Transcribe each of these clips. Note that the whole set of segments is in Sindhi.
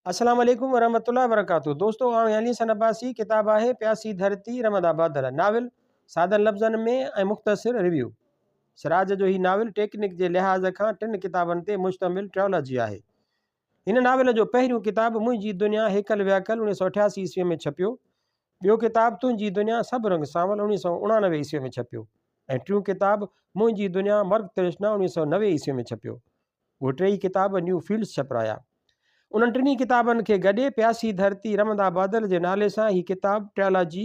السلام عليڪم ورحمة الله وبرڪاته دوستو آئون علي حسن عباسي ڪتاب آهي پياسي ڌرتي رمدا بادل ناول سادن لفظن ۾ ۽ مختصر ريويو سراج جو هي ناول ٽيڪنڪ جي لحاظ کان ٽن ڪتابن تي مشتمل ٽريالاجي آهي هن ناول جو پهريون ڪتاب منهنجي دنيا هيڪل وياڪل 1988 عيسوي ۾ ڇپيو ٻيو ڪتاب تنهنجي دنيا سڀ رنگ سانول 1989 عيسوي ۾ ڇپيو ۽ ٽيون ڪتاب منهنجي دنيا مرگ ترشنا 1990 عيسوي ۾ ڇپيو اهي ٽيئي ڪتاب نيو فيلڊس ڇپرايا. انهن ٽنهي ڪتابن کي گڏي پياسي ڌرتي رمندا بادل جي نالي سان هي ڪتاب ٽيالاجي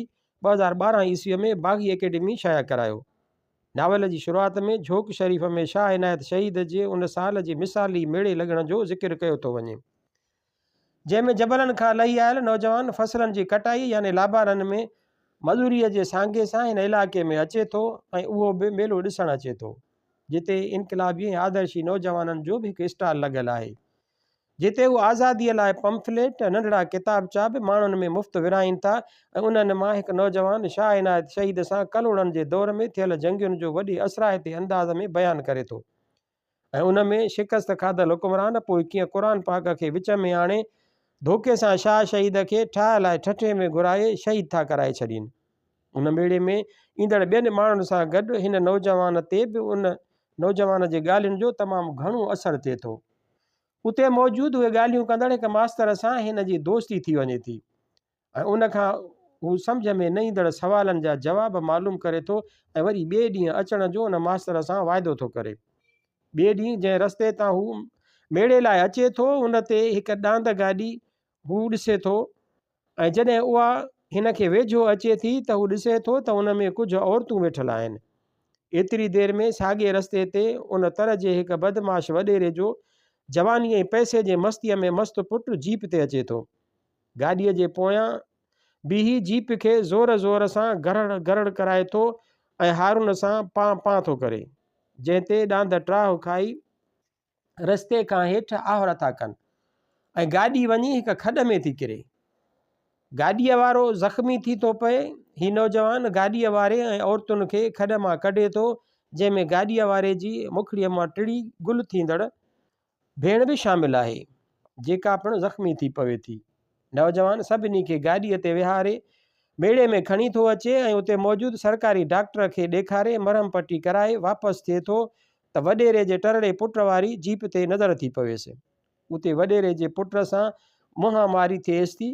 2012 عيسويء ۾ باغي اڪيڊمي شايع ڪرايو. ناول جي شروعات ۾ جھوڪ شريف ۾ شاهه عنايت شهيد جي ان سال جي مثالي ميڙي لڳڻ جو ذڪر ڪيو ٿو وڃي. جنهن ۾ جبلن کان لهي آيل نوجوان فصلن جي ڪٽائي يعني لابارن ۾ مزوريء جي سانگي سان هن علائقي ۾ اچي ٿو ۽ اهو به ميلو ڏسڻ اچي ٿو. جتي انقلابي ۽ آدرشي نوجوانن جو به هڪ اسٽال لڳل آهي، جتي هو آزاديء لاء پمفليٽ، ننڍڙا ڪتابچا به ماڻهن ۾ مفت ورهائين ٿا ۽ انهن مان هڪ نوجوان شاهه عنايت شهيد سان ڪلهوڙن جي دور ۾ ٿيل جنگين جو وڏي اثرائتي انداز ۾ بيان ڪري ٿو ۽ ان ۾ شڪست کاڌل حڪمران پوء ڪيئن قرآن پاڪ کي وچ ۾ آڻي ڌوڪي سان شاهه شهيد کي ٺاهه لاء ٺٽي ۾ گهرائي شهيد ٿا ڪرائي ڇڏين. ان ميڙي ۾ ايندڙ ٻين ماڻهن سان گڏ هن نوجوان تي به ان نوجوان جي ڳالهين جو تمام گهڻو اثر ٿئي ٿو. اتي موجود اهي ڳالهيون ڪندڙ هڪ ماستر سان هن جي دوستي ٿي وڃي ٿي ۽ ان کان هو سمجهه ۾ نه ايندڙ سوالن جا جواب معلوم ڪري ٿو ۽ وري ٻئي ڏينهن اچڻ جو ان ماستر سان واعدو ٿو ڪري. ٻئي ڏينهن جنهن رستي تان هو ميڙي لاء اچي ٿو ان تي هڪ ڏاند گاڏي هو ڏسي ٿو ۽ جڏهن اها هن کي ويجهو اچي ٿي ته هو ڏسي ٿو ته ان ۾ ڪجهه عورتون ويٺل آهن. ايتري دير ۾ ساڳئي رستي تي ان تر جي هڪ بدمعاش وڏيري جو جواني ۽ پئسي جي مستيء ۾ مست پٽ جيپ تي اچي ٿو. گاڏيء جي پويان بيهي جيپ کي زور زور سان گرڙ گرڙ ڪرائي ٿو ۽ هارون سان پان پان ٿو ڪري، جنهن تي ڏاند ٽاهه کائي رستي کان هيٺ آهر ٿا ڪن ۽ گاڏي وڃي هڪ کڏ ۾ ٿي ڪري. گاڏيء وارو زخمي ٿي ٿو پئي. هي نوجوان گاڏيء واري ۽ عورتن کي کڏ مان ڪڍي ٿو، جنهن ۾ گاڏيء واري جي مکڙيء مان ٽڙي گل ٿيندڙ ڀيڻ به شامل آهي، جيڪا پڻ زخمي ٿي پوي ٿي. نوجوان سڀني کي گاڏيء تي ويهاري ميڙي ۾ کڻي ٿو اچي ۽ اتي موجود سرڪاري ڊاڪٽر کي ڏيکاري مرهم پٽي ڪرائي واپس ٿئي ٿو ته وڏيري جي ٽرڙي پٽ واري جيپ تي نظر ٿي پويس. اتي وڏيري جي پٽ سان منهان ماري ٿئيس ٿي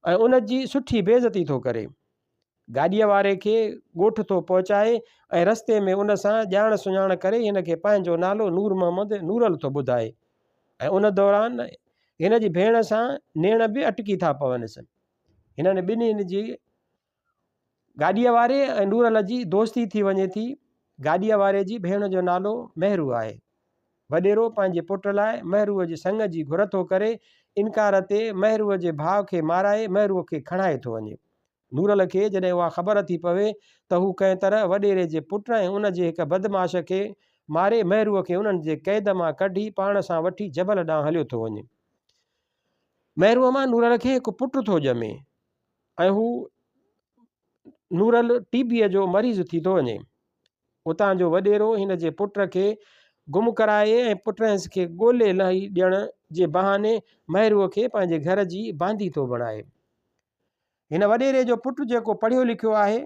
۽ ان جي سٺي بيعزتي ٿو ڪري. گاڏيء واري کي ڳوٺ ٿو پهچائي ۽ رستي ۾ ان سان ڄاڻ سڃاڻ ڪري هن کي پنهنجو نالو نور محمد نورل ٿو ٻڌائي ۽ ان دوران هن جي ڀيڻ سان نيڻ به اٽڪي ٿا پونس. هنن ٻنهين جي گاڏيء واري ۽ نورل جي دوستي ٿي وڃي ٿي. گاڏيء واري جي ڀيڻ جو نالو مهرو آهي. وڏيرو پنهنجي پٽ لاء مهروء جي سڱ جي گهر ٿو ڪري. انڪار تي مهروء جي ڀاء کي مارائي مهروء کي کڻائي ٿو وڃي. نورل کي جڏهن اها خبر ٿي پوي ته هو ڪنهن طرح وڏيري جي پٽ ۽ ان جي هڪ بدمعاش کي ماري مهروء کي انهن جي قيد مان ڪڍي پاڻ سان وٺي جبل ڏانهن هليو ٿو وڃي. مهروء مان نورل کي هڪ پٽ ٿو ڄمي ۽ هو نورل ٽي بيء جو مريض ٿي ٿو وڃي. اتان جو وڏيرو هن جي پٽ کي گم ڪرائي ۽ پٽهنس کي ڳولي لهي ڏيڻ جي بهاني مهروء کي پنهنجي گهر جي باندي ٿو بڻائي. هن وڏيري جو پٽ جيڪو پڙهيو لکيو آهي،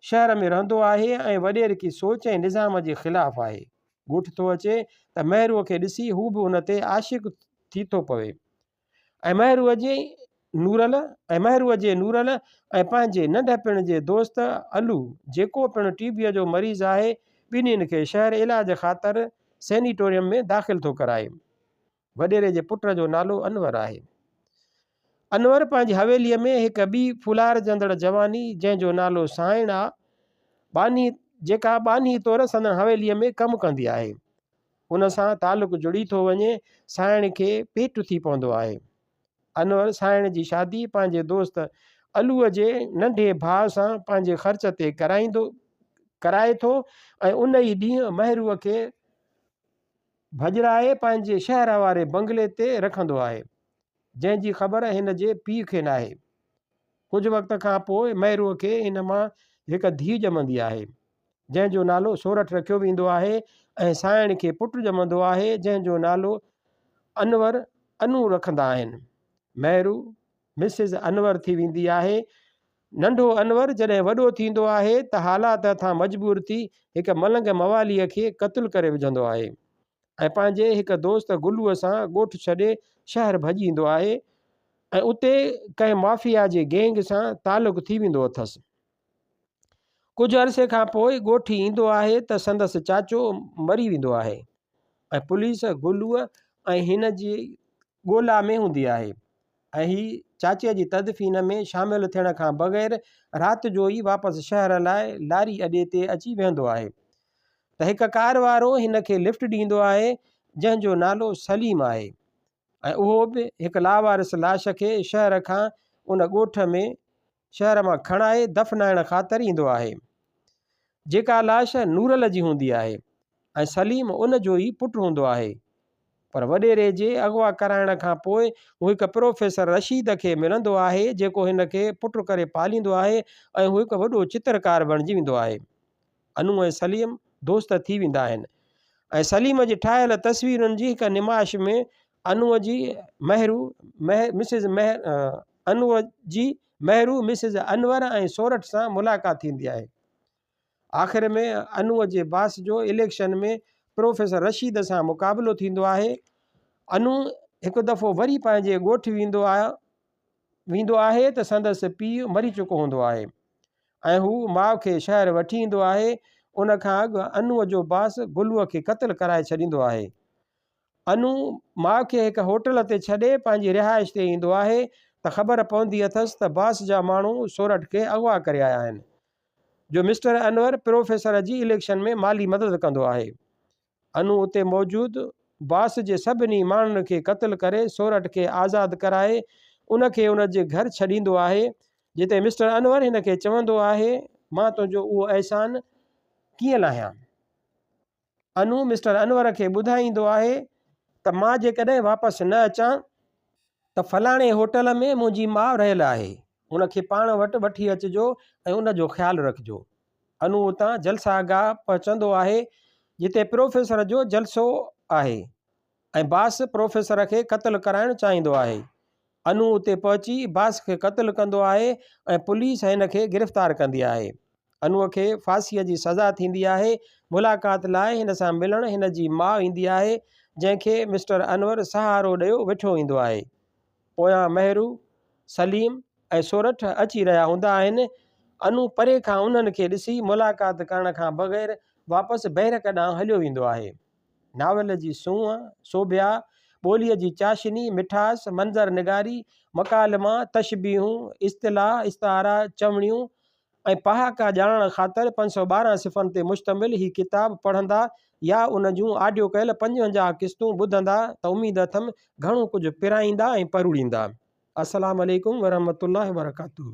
شهر ۾ رهندو آهي ۽ وڏيرڪي سوچ ۽ نظام جي خلاف آهي. ڳوٺ ٿو اچي ته مهروء کي ڏسي هو به ان تي عاشق ٿي ٿو پوي. ۽ مهروء جي نورل ۽ مهروء جي نورل ۽ پنهنجي ننڍپڻ جي دوست علو جيڪو پڻ ٽي بيء جو مريض آهي ٻنهين کي شهر علاج خاطر سينيٽوريم ۾ داخل ٿو ڪرائي. وڏيري جي پٽ جو نالو انور آهي. انور پنهنجي حويليء ۾ هڪ ٻي ڦولارجندڙ جواني جنهن جو نالو سانئڻ آ ٻانهي جيڪا ٻانهي طور سندن حويليء ۾ ڪم ڪندي آهي. ان سان تعلق جڙي ٿو وڃي، سانئڻ کي پيٽ ٿي پوندو آهي. انور سانئڻ جي شادي پنهنجي دوست علوء جي ننڍي ڀاء سان پنهنجي خرچ تي ڪرائيندو ڪرائي ٿو ۽ ان ئي ڏينهن مهروء کي ڀڄرائي پنهنجي شهر واري بنگلي تي رکندو آهي، جنهن جي خبر هن جي پيء کي ناهي. ڪجهه وقت کان پوء مهروء کي هن مان هڪ ڌيء ڄمندي آهي، جنهن جو نالو سورٺ رکيو ويندو آهي ۽ سانئڻ کي پٽ ڄمندو آهي، جنهن جو نالو انور انو رکندا آهن. مهرو مسز انور ٿي ويندي آهي. ننڍو انور جڏهن وڏو ٿيندو آهي ته حالات هٿان مجبور ٿي هڪ ملنگ مواليء کي قتل ڪري وجهندو آهي ۽ پنهنجي هڪ دوست گلوء سان ڳوٺ ڇڏي شهر ڀڄي ايندو آهي ۽ اتي ڪنهن مافيا جي گينگ سان تعلق ٿي ويندو اٿس. ڪجهه عرصي کان پوء ڳوٺ ايندو آهي ته سندس چاچو مري ويندو آهي ۽ پوليس گلوء ۽ هن جي ڳولا ۾ هوندي آهي ۽ هي چاچي جي تدفين ۾ شامل ٿيڻ کان بغير رات جو ئي واپس شهر لاء لاري اڏي تي اچي ويهندو آهي ته هڪ ڪار وارو هن کي لفٽ ڏيندو آهي جنهن جو نالو سليم آهي ۽ اهو به هڪ لاوارث لاش کي شهر کان ان ڳوٺ ۾ شهر مان کڻائي دفنائڻ خاطر ايندو آهي. جيڪا لاش نورل جي هوندي آهي ۽ سليم ان جو ئي پٽ هوندو آهي. پر وڏيري جي اغوا ڪرائڻ کان پوء هو هڪ پروفيسر رشيد کي ملندو آهي جيڪو هن کي پٽ ڪري پاليندو آهي ۽ هو هڪ وڏو چترڪار بڻجي ويندو آهي. انو ۽ سليم دوست ٿي ويندا آهن ۽ سليم جي ٺاهيل تصويرن جي هڪ نمائش ۾ انوء جي مهرو مسز انوء جي مهرو مسز انور ۽ سورٺ سان ملاقات ٿيندي آهي. آخر ۾ انوء جي باس جو اليڪشن ۾ پروفيسر رشيد سان مقابلو ٿيندو آهي. انو هڪ دفعو وري پنهنجي ڳوٺ ويندو آهي ته سندس پيء مري چڪو هوندو آهي ۽ هو ماء کي شهر وٺي ايندو آهي. ان کان اڳ انوء جو باس گلوء کي قتل ڪرائي ڇڏيندو آهي. انو ماء کي هڪ هوٽل تي ڇڏي پنهنجي رهائش تي ايندو آهي ته خبر پوندي اٿس ته باس جا ماڻهو سورٺ کي اغوا ڪري آيا آهن جو مسٽر انور پروفيسر جي اليڪشن ۾ مالي مدد ڪندو آهي. انو اتي موجود باس جي سڀني ماڻهن کي قتل ڪري سورٺ کي آزاد ڪرائي ان کي ان جي گهر ڇڏيندو آهي جتي مسٽر انور هن کي چوندو آهي مان تنهنجو اهو احسان ڪيئن لاهيان؟ انو مسٽر انور کي ٻڌائيندو آهي ته مان جيڪڏهن واپس نه اچان ته فلاڻي هوٽل ۾ منهنجي ماء رهيل آهي ان کي پاڻ وٽ وٺي اچجو ۽ ان جو خيال رکجو. انو اتان جلسه گاهه پهچندو آهي جتي پروفيسر جو جلسو آهي ۽ باس پروفيسر کي قتل ڪرائڻ چاهيندو آهي. انو اتي پهچي باس کي قتل ڪندو آهي ۽ پوليس هن کي گرفتار ڪندي آهي. انوء کي ڦاسيء جي سزا ٿيندي آهي. ملاقات لاء هن سان ملڻ هن جي ماء ايندي آهي جنهن کي مسٽر انور سهارو ڏيو ويٺو ايندو آهي. پويان مهرو، سليم ۽ سورٺ اچي رهيا هوندا آهن. انو پري کان انهن کي ڏسي ملاقات ڪرڻ کان بغير واپس بئرڪ ڏانهن هليو ويندو آهي. ناول جي سونهن، سوڀيا، ٻوليء جي چاشني، مٺاس، منظر نگاري، مڪالما، تشبيهون، اصطلاح، استعارا، چوڻيون، ۽ پهاڪا ڄاڻڻ خاطر 512 صفحن تي مشتمل هي ڪتاب پڙهندا يا ان جون آڊيو ڪيل 55 قسطون ٻڌندا ته اميد اٿم گهڻو ڪجهه پرائيندا ۽ پروڙيندا. السلام عليڪم ورحمة الله وبرڪاته.